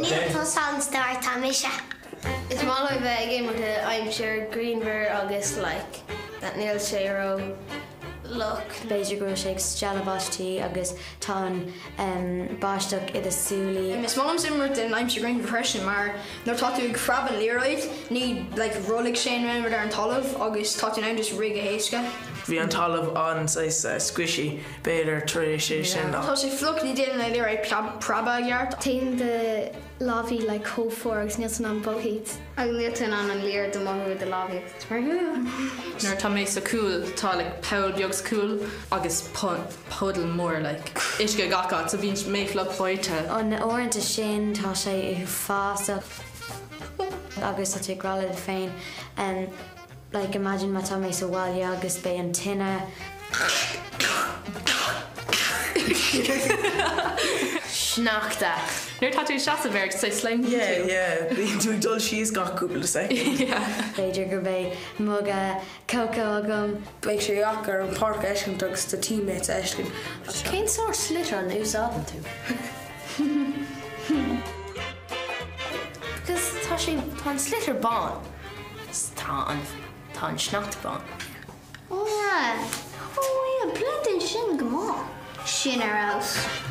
Níl tusa an star, tá mise. Is maith liom bheith ag imirt i aimsir grianmhar agus like that níl sé ró fhliuch. B'fhéidir go bhfuil sé ag stealladh báistí agus tá an báisteach i do súilí. Is maith liomsa imirt in aimsir grianmhar freisin mar nuair atá tú ag preab an liathróid ní like rollfaidh sé an rud ar an talamh agus tá tú in ann just rith go héasca. Bhí an talamh an-saghas squishy b'fhéidir tar éis é sin. Tá sé fliuch ní déanann an liathróid preabadh i gceart. Téann do lámhaí like chomh fuar agus níl tú in ann bogadh iad. Agus níl tú in ann an liathróid a mhothú i do lámhaí agus tá mar Nuair atá mé sa cúl tá like poll beag sa cúl agus puddle mór like uisce gach áit so bíonn mé fliuch báite. Na uaireanta sin tá sé uafásach agus tá tú ag rá leat féin Like imagine má tá mé sa bhaile agus beidh an tine. Sneachta. Nuair atá tú ag seasamh air agus é sleamhnaíonn tú. Yeah, yeah, bíonn tú ag dul síos gach cúpla soicind. Yeah. B'fhéidir go mbeidh muga cócó agam. Beidh sé deacair an páirc a fheiscint agus do teammates a fheiscint. Cén sórt sliotar a úsáideann tú? Because tá sé, tá an sliotar bán. Tá an, tá an sneachta bán. Oh yeah, oh yeah, blend sin go maith. Sin ar fheabhas.